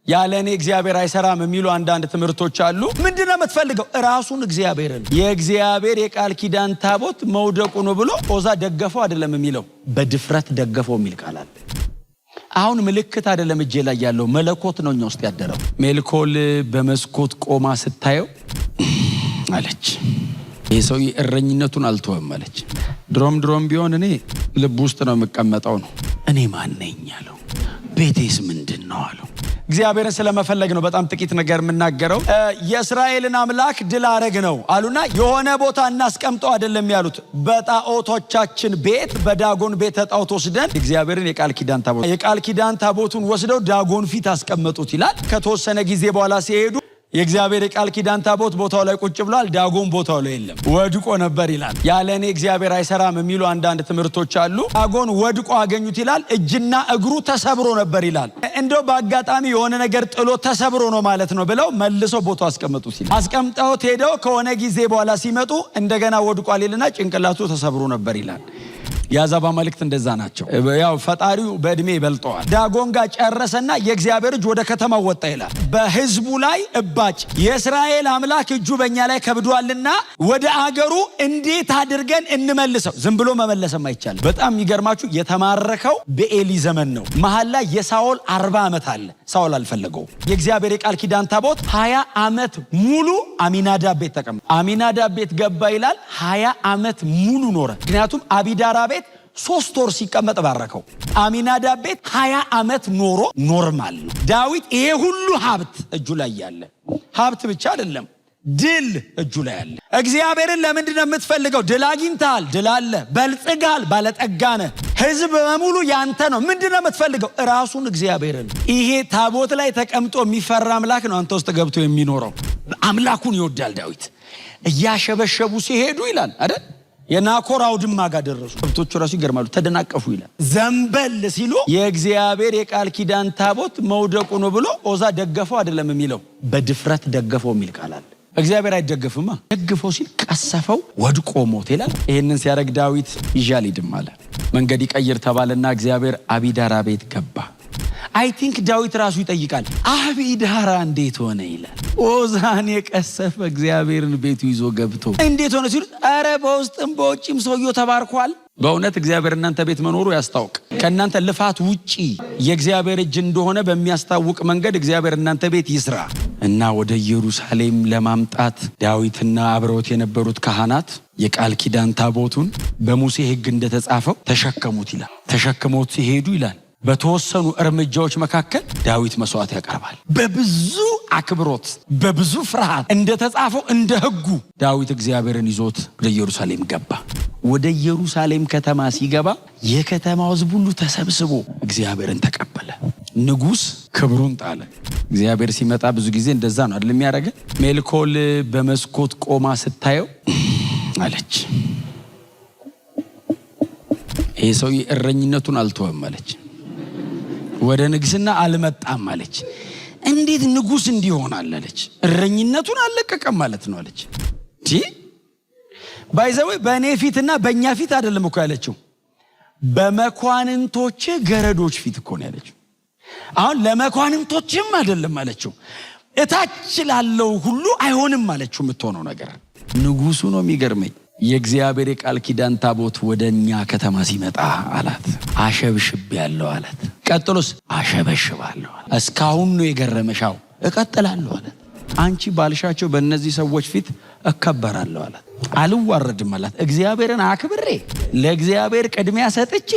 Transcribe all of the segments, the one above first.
ያለ እኔ እግዚአብሔር አይሰራም የሚሉ አንዳንድ ትምህርቶች አሉ። ምንድነው የምትፈልገው? ራሱን እግዚአብሔርን። የእግዚአብሔር የቃል ኪዳን ታቦት መውደቁ ነው ብሎ ኦዛ ደገፈው አይደለም የሚለው፣ በድፍረት ደገፈው የሚል ቃል አለ። አሁን ምልክት አይደለም እጄ ላይ ያለው፣ መለኮት ነው እኛ ውስጥ ያደረው። ሜልኮል በመስኮት ቆማ ስታየው አለች፣ ይህ ሰውዬ እረኝነቱን አልተወም አለች። ድሮም ድሮም ቢሆን እኔ ልብ ውስጥ ነው የምቀመጠው ነው። እኔ ማን ነኝ አለው። ቤቴስ ምንድን ነው አለው። እግዚአብሔርን ስለመፈለግ ነው በጣም ጥቂት ነገር የምናገረው። የእስራኤልን አምላክ ድል አረግ ነው አሉና የሆነ ቦታ እናስቀምጠው አይደለም ያሉት። በጣዖቶቻችን ቤት በዳጎን ቤተ ጣዖት ወስደን እግዚአብሔርን የቃል ኪዳን ታቦት የቃል ኪዳን ታቦቱን ወስደው ዳጎን ፊት አስቀመጡት ይላል። ከተወሰነ ጊዜ በኋላ ሲሄዱ የእግዚአብሔር የቃል ኪዳን ታቦት ቦታው ላይ ቁጭ ብሏል። ዳጎን ቦታው ላይ የለም፣ ወድቆ ነበር ይላል። ያለ እኔ እግዚአብሔር አይሰራም የሚሉ አንዳንድ ትምህርቶች አሉ። ዳጎን ወድቆ አገኙት ይላል። እጅና እግሩ ተሰብሮ ነበር ይላል። እንደው በአጋጣሚ የሆነ ነገር ጥሎ ተሰብሮ ነው ማለት ነው ብለው መልሰው ቦታው አስቀመጡት ይላል። አስቀምጠውት ሄደው ከሆነ ጊዜ በኋላ ሲመጡ እንደገና ወድቋል ይልና ጭንቅላቱ ተሰብሮ ነበር ይላል። የአሕዛብ አማልክት እንደዛ ናቸው። ያው ፈጣሪው በእድሜ ይበልጠዋል። ዳጎን ጋር ጨረሰና የእግዚአብሔር እጅ ወደ ከተማው ወጣ ይላል። በሕዝቡ ላይ እባጭ፣ የእስራኤል አምላክ እጁ በእኛ ላይ ከብዷልና ወደ አገሩ እንዴት አድርገን እንመልሰው? ዝም ብሎ መመለስም አይቻልም። በጣም የሚገርማችሁ የተማረከው በኤሊ ዘመን ነው። መሀል ላይ የሳኦል 40 ዓመት አለ። ሳኦል አልፈለገው። የእግዚአብሔር የቃል ኪዳን ታቦት 20 ዓመት ሙሉ አሚናዳብ ቤት ተቀመጠ። አሚናዳብ ቤት ገባ ይላል። 20 ዓመት ሙሉ ኖረ። ምክንያቱም አቢዳራ ቤት 3 ወር ሲቀመጥ ባረከው። አሚናዳብ ቤት 20 ዓመት ኖሮ normal ነው። ዳዊት ይሄ ሁሉ ሀብት እጁ ላይ ያለ፣ ሀብት ብቻ አይደለም፣ ድል እጁ ላይ ያለ። እግዚአብሔርን ለምንድን ነው የምትፈልገው? ድል አግኝተሃል፣ ድል አለ፣ በልጽጋል፣ ባለጠጋ ነህ፣ ህዝብ በሙሉ ያንተ ነው። ምንድን ነው የምትፈልገው? ራሱን እግዚአብሔርን። ይሄ ታቦት ላይ ተቀምጦ የሚፈራ አምላክ ነው አንተ ውስጥ ገብቶ የሚኖረው። አምላኩን ይወዳል ዳዊት። እያሸበሸቡ ሲሄዱ ይላል አይደል? የናኮር አውድማ ጋር ደረሱ። ከብቶቹ ራሱ ይገርማሉ፣ ተደናቀፉ ይላል። ዘንበል ሲሉ የእግዚአብሔር የቃል ኪዳን ታቦት መውደቁ ነው ብሎ ኦዛ ደገፈው አይደለም የሚለው፣ በድፍረት ደገፈው የሚል ቃል አለ። እግዚአብሔር አይደገፍማ። ደግፈው ሲል ቀሰፈው፣ ወድቆ ሞት ይላል። ይህንን ሲያደርግ ዳዊት ይዤ አልሄድም አለ። መንገድ ይቀይር ተባለና እግዚአብሔር አቢዳራ ቤት ገባ። I think ዳዊት ራሱ ይጠይቃል፣ አቢዳራ እንዴት ሆነ ይላል። ኦዛን የቀሰፈ እግዚአብሔርን ቤቱ ይዞ ገብቶ እንዴት ሆነ ሲሉት፣ ኧረ በውስጥም በውጭም ሰውየው ተባርኳል። በእውነት እግዚአብሔር እናንተ ቤት መኖሩ ያስታውቅ። ከእናንተ ልፋት ውጪ የእግዚአብሔር እጅ እንደሆነ በሚያስታውቅ መንገድ እግዚአብሔር እናንተ ቤት ይስራ እና ወደ ኢየሩሳሌም ለማምጣት ዳዊትና አብረውት የነበሩት ካህናት የቃል ኪዳን ታቦቱን በሙሴ ሕግ እንደተጻፈው ተሸከሙት ይላል። ተሸክመውት ሲሄዱ ይላል፣ በተወሰኑ እርምጃዎች መካከል ዳዊት መስዋዕት ያቀርባል። በብዙ አክብሮት፣ በብዙ ፍርሃት እንደተጻፈው እንደ ሕጉ ዳዊት እግዚአብሔርን ይዞት ወደ ኢየሩሳሌም ገባ። ወደ ኢየሩሳሌም ከተማ ሲገባ የከተማው ሕዝብ ሁሉ ተሰብስቦ እግዚአብሔርን ተቀበለ። ንጉሥ ክብሩን ጣለ። እግዚአብሔር ሲመጣ ብዙ ጊዜ እንደዛ ነው አይደል የሚያደርገን? ሜልኮል በመስኮት ቆማ ስታየው አለች፣ ይሄ ሰውዬ እረኝነቱን አልተወም አለች። ወደ ንግስና አልመጣም አለች። እንዴት ንጉስ እንዲሆናል አለች። እረኝነቱን አልለቀቀም ማለት ነው አለች። By the way በእኔ ፊትና በእኛ ፊት አይደለም እኮ ያለችው፣ በመኳንንቶች ገረዶች ፊት እኮ ነው ያለችው። አሁን ለመኳንንቶችም አይደለም አለችው፣ እታች ላለው ሁሉ አይሆንም አለችው። የምትሆነው ነገር ንጉሱ ነው የሚገርመኝ። የእግዚአብሔር የቃል ኪዳን ታቦት ወደ እኛ ከተማ ሲመጣ አላት፣ አሸብሽብ ያለው አላት። ቀጥሎስ አሸበሽባለሁ። እስካሁን ነው የገረመሻው፣ እቀጥላለሁ አላት። አንቺ ባልሻቸው በእነዚህ ሰዎች ፊት እከበራለሁ አላት። አልዋረድም አላት። እግዚአብሔርን አክብሬ ለእግዚአብሔር ቅድሚያ ሰጥቼ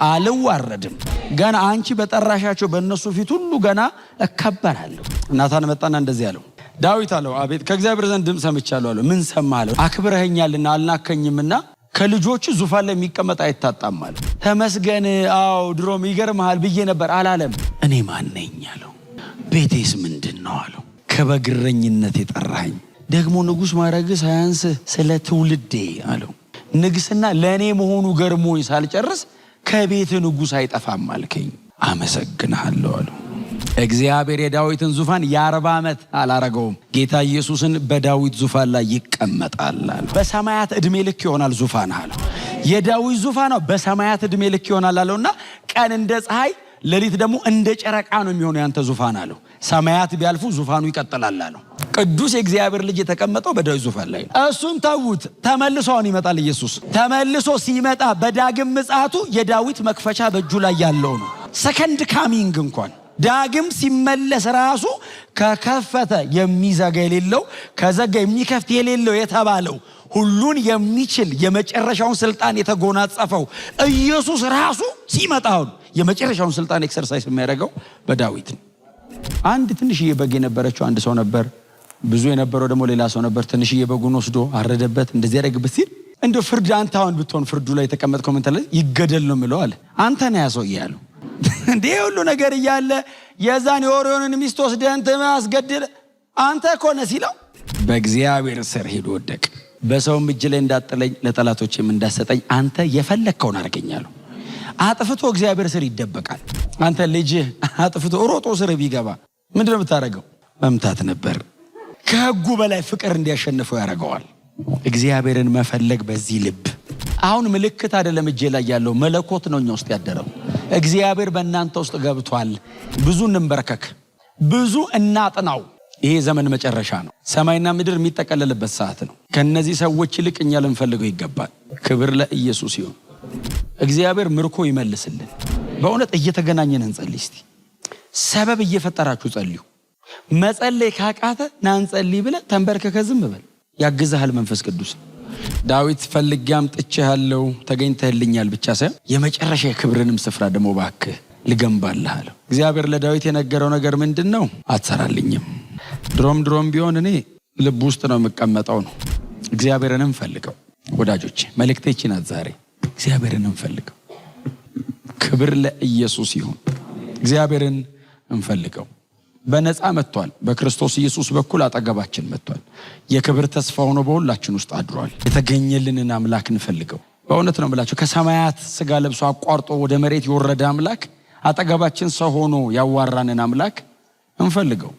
አልዋረድም። ገና አንቺ በጠራሻቸው በእነሱ ፊት ሁሉ ገና እከበራለሁ። ናታን መጣና እንደዚህ አለው፣ ዳዊት አለው፣ አቤት። ከእግዚአብሔር ዘንድ ድምፅ ሰምቻለሁ አለው። ምን ሰማህ አለው። አክብረኸኛልና አልናከኝምና ከልጆቹ ዙፋን ላይ የሚቀመጥ አይታጣም አለ። ተመስገን፣ አዎ ድሮም ይገርምሃል ብዬ ነበር አላለም። እኔ ማን ነኝ አለው። ቤቴስ ምንድን ነው አለው። ከበግረኝነት የጠራኸኝ ደግሞ ንጉሥ ማድረግ ሳያንስ ስለ ትውልዴ አለው። ንግስና ለእኔ መሆኑ ገርሞኝ ሳልጨርስ ከቤት ንጉሥ አይጠፋም አልከኝ። አመሰግንሃለሁ አለው። እግዚአብሔር የዳዊትን ዙፋን የ40 ዓመት አላረገውም። ጌታ ኢየሱስን በዳዊት ዙፋን ላይ ይቀመጣል አለ። በሰማያት ዕድሜ ልክ ይሆናል ዙፋን አለው። የዳዊት ዙፋን ነው በሰማያት ዕድሜ ልክ ይሆናል አለውና ቀን እንደ ፀሐይ ሌሊት ደግሞ እንደ ጨረቃ ነው የሚሆነው ያንተ ዙፋን አለው። ሰማያት ቢያልፉ ዙፋኑ ይቀጥላል አለው። ቅዱስ የእግዚአብሔር ልጅ የተቀመጠው በዳዊት ዙፋን ላይ ነው። እሱን ተዉት። ተመልሶ አሁን ይመጣል ኢየሱስ። ተመልሶ ሲመጣ በዳግም ምጽአቱ የዳዊት መክፈቻ በእጁ ላይ ያለው ነው። Second coming እንኳን ዳግም ሲመለስ ራሱ ከከፈተ የሚዘጋ የሌለው፣ ከዘጋ የሚከፍት የሌለው የተባለው፣ ሁሉን የሚችል የመጨረሻውን ስልጣን የተጎናጸፈው ኢየሱስ ራሱ ሲመጣ አሁን የመጨረሻውን ስልጣን exercise የሚያደርገው በዳዊት ነው። አንድ ትንሽዬ በግ የነበረችው አንድ ሰው ነበር። ብዙ የነበረው ደግሞ ሌላ ሰው ነበር። ትንሽዬ በጉን ወስዶ አረደበት። እንደዚህ ያደረግበት ሲል እንደ ፍርድ አንተ አሁን ብትሆን ፍርዱ ላይ የተቀመጥከው ምን ትላለህ? ይገደል ነው የምለው አለ። አንተ ነህ ያ ሰውዬ ያለው። እንዴ ሁሉ ነገር እያለ የዛን የኦርዮንን ሚስት ወስደህ እንትን አስገድል አንተ እኮ ነህ ሲለው በእግዚአብሔር ስር ሄዶ ወደቅ። በሰውም እጅ ላይ እንዳጥለኝ ለጠላቶችም እንዳሰጠኝ አንተ የፈለግከውን አድርገኛለሁ። አጥፍቶ እግዚአብሔር ስር ይደበቃል። አንተ ልጅህ አጥፍቶ ሮጦ ስር ቢገባ ምንድን ነው የምታደርገው? መምታት ነበር። ከህጉ በላይ ፍቅር እንዲያሸንፈው ያደርገዋል። እግዚአብሔርን መፈለግ በዚህ ልብ። አሁን ምልክት አይደለም እጄ ላይ ያለው፣ መለኮት ነው እኛ ውስጥ ያደረው። እግዚአብሔር በእናንተ ውስጥ ገብቷል። ብዙ እንንበርከክ፣ ብዙ እናጥናው። ይሄ ዘመን መጨረሻ ነው። ሰማይና ምድር የሚጠቀለልበት ሰዓት ነው። ከነዚህ ሰዎች ይልቅ እኛ ልንፈልገው ይገባል። ክብር ለኢየሱስ ይሁን። እግዚአብሔር ምርኮ ይመልስልን። በእውነት እየተገናኘን እንጸልይ እስቲ። ሰበብ እየፈጠራችሁ ጸልዩ። መጸለይ ካቃተ ና እንጸልይ ብለህ ተንበርከከ ዝም በል። ያግዝሃል መንፈስ ቅዱስ። ዳዊት ፈልጌ አምጥቼሃለሁ ተገኝተህልኛል ብቻ ሳይሆን የመጨረሻ የክብርንም ስፍራ ደግሞ እባክህ ልገንባልህ አለው። እግዚአብሔር ለዳዊት የነገረው ነገር ምንድን ነው? አትሰራልኝም። ድሮም ድሮም ቢሆን እኔ ልብ ውስጥ ነው የምቀመጠው ነው። እግዚአብሔርንም ፈልገው ወዳጆቼ፣ መልእክቴ ይህች ናት ዛሬ። እግዚአብሔርን እንፈልገው። ክብር ለኢየሱስ ይሁን። እግዚአብሔርን እንፈልገው። በነፃ መጥቷል። በክርስቶስ ኢየሱስ በኩል አጠገባችን መጥቷል። የክብር ተስፋ ሆኖ በሁላችን ውስጥ አድሯል። የተገኘልንን አምላክ እንፈልገው። በእውነት ነው የምላቸው፣ ከሰማያት ስጋ ለብሶ አቋርጦ ወደ መሬት የወረደ አምላክ፣ አጠገባችን ሰው ሆኖ ያዋራንን አምላክ እንፈልገው።